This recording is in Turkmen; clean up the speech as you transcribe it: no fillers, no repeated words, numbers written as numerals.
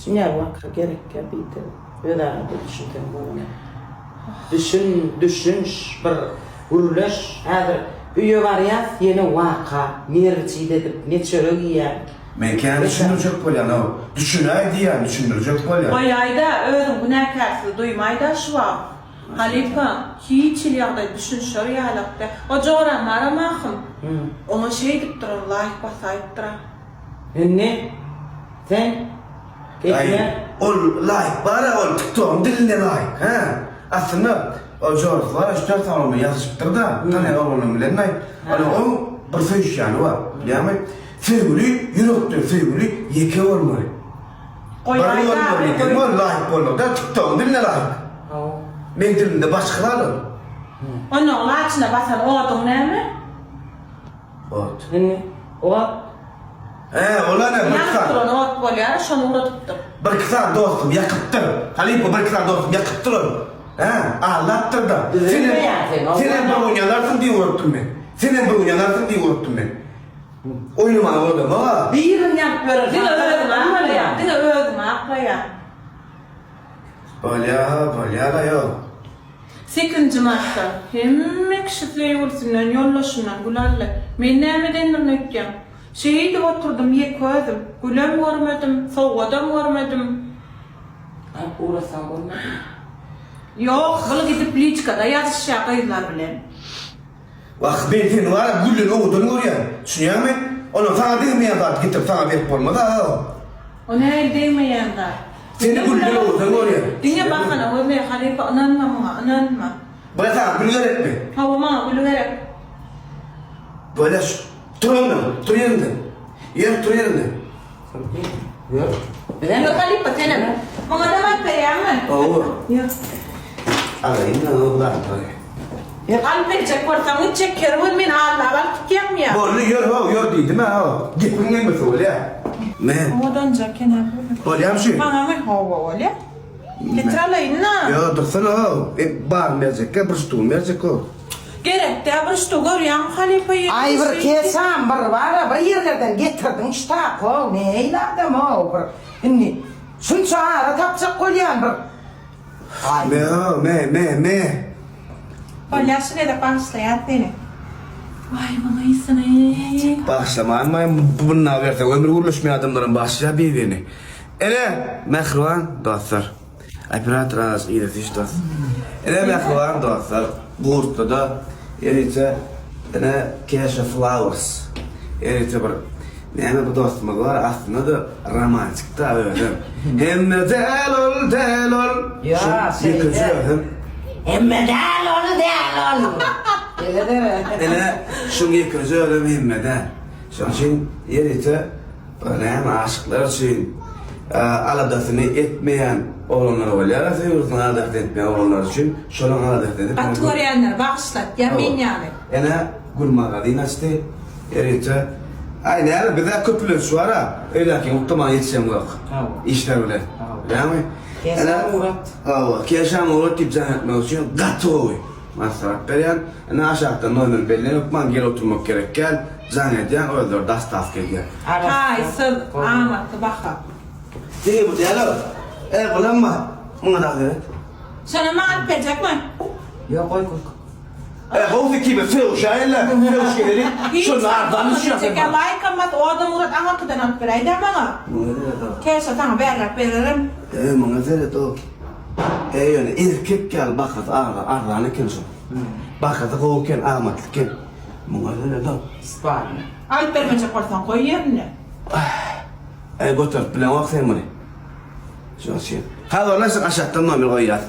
Şuny ýaly waka gerekkä biýde özara bir düşünseň bolany. Düşün, düşünş, bir gürleş. Häzir öýe barýas ýene waka, nerwiçit edip ne çörek iýýän. Men kän düşündirjek bolýan-ow. Düşünäý diýýän, düşündirjek bolýan. Goýaýda, özüň günäkärsiz duýmaýda şu wagt. Halypa, hiç hili ýagdaý düşünişer ýalak däl. O joram baram ahym. Oňa şeýdip duran laýk basaýypdyr-a. Indi sen Aý, gitme. ol laýk bar-a, ol TikTogyň dilinde laýk, hä? Aslynda, ol jorasy bar-a, üç-dört sany oglan ýazyşypdyr-da, tanaýan oglanlaryň bilen-aý. Onuň oň bir söýüşýäni bar, bilýäňmi? Söýgüli, ýürekden söýgüli ýeke bolmaly. Bir bolmaly diýdim, ol laýk bolmaly-da, TikTogyň diline laýk. Meň dilimde başga zat ol. Onnoň laçyna basan oduň näme? Ot. Indi ot. He, ol ana bir Ýanyp sany. duran ot bolýar, şony ugradypdyr. Birki sany dostum ýakypdyr. Halypa birki sany dostum ýakypdyr ol. He, aldapdyr-da. Düzelmeýär sen, Senem, senem bir gün ýanarsyň diýip ugratdym men. Senem bir gün ýanarsyň diýip ugratdym men. Oýnamaga bolamok-a. Birin ýanyp ýören Diňe özüňi aklaýaň, diňe özüňi aklaýaň. Bolýa, bolýa-la ýok. Sekizinji martda hemme kişi söýgülisinden, ýoldaşyndan gül aldy. Men näme edendirin öýtýäň? Şeýdip oturdym ýeke özüm. Gülem görmedim, sowgadam görmedim. Alyp ugrasaň bolmadymy? Ýok, gyl gidip liçkada ýazyşýar gyzlar bilen. Wah, men seni bar-a gülden owadan görýän. Düşünýäňmi? Ondan saňa degmeýän zat getirip saňa berip bolmaz-a. O nähili degmeýän zat? Seni gülden owadan görýän. Diňe bahana gözleýär halypa ynanma muňa, ynanma. Bile saňa gül gerekmi? Hawa maňa gül gerek. Bolýa şu. Tur ondan, tur ýeriňden. Ýör, tur ýeriňden. Ýör. Bizem Ýör halypa senem. Muňa-da alyp berýäňmi? Hawa. Ýör. Alaýyn-da o zatlary. Alyp berjek bolsaň gitjek kerwen meni aldap alyp gitýäňmi ýa? Boldy ýör how ýör diýdim-ä how. Gepiň gelmese bolýa. Me. Owadanja eken a bu. Bolýamy şu? Maňamy? Hawa bolýa. Getir alaýyn-da. Ýok dursana how. E, baryny berjekkä bir ştugyny berjek how. Gerek däl bir ştuk görýäňmi halypa ýeri Aý bir kesam bir bara bir ýerlerden getirdiň ştak how nähili adam how bir indi şunça ara tapjak bolýan bir Aý. Me how me me me. Bolýa şu gezek bagyşlaýan seni. Waý muň ysyny. Bagyşlamanmaý bundan berseň ömür gürleşmeýän adamlaram bagyşlaýar bir-birini. Ene mähriban dostlar. Operator azajyk yza süýş dost. Ene mähriban dostlar, Gurtluda ýörite ene Kesha Flowers ýörite bir näme bu dostumyz bar aslynda-da romantikda özem. Hemme däl ol däl ol. Ýa şeýle. Hemme däl ol däl ol. Ene şuň ýekeje özem hemme däl. Şonuň üçin ýörite Bir näme aşyklar üçin aladasyny etmeýän oglanlar bolýar-a söýgülisiniň aladasyny etmeýän oglanlar üçin şolaň aladasyny edip Gaty görýänler bagyşlatýa men ýaly. Ene gül magazin açdy ýörite aý näme bizä köpülenç bar-a öýdäkiňi uklamaga ýetişeň ýok işler bilen bilýäňmi Keşam ugrat. Hawa keşam ugrat diýip jaň etmek üçin gaty gowy. Maslahat berýän, ine aşakda nomer belli hökman gel oturmak gerek däl, jaň edýäň özleri dostawka edýär. Taýsyz, amatly baha. Diňe bu däl-ow. E, bulam bar. Muňa dagy seret. Şonam maňa alyp berjekmi? Ýok, goý, goý. E, gowusy kime sögüşäýeli, sögüş geleli. Şonda arzan düşýär sen maňa. Laýkam bas, odam ugrat, aňyrkydan alyp beräý-dä maňa. Muňa seret-ow. Käşe saňa bärräk bererin. E, muňa seret-ow. Eý ýöne erkek ýaly bahasy arzan eken şoň. Bahasy gowy eken, amatly eken. Muňa seredow. Spalny. Alyp bermejek bolsaň goý ýerinde. Eý göterip bileňok sen muny. Şoň üçin. Habarlaşyň aşakdan nomer goýýas.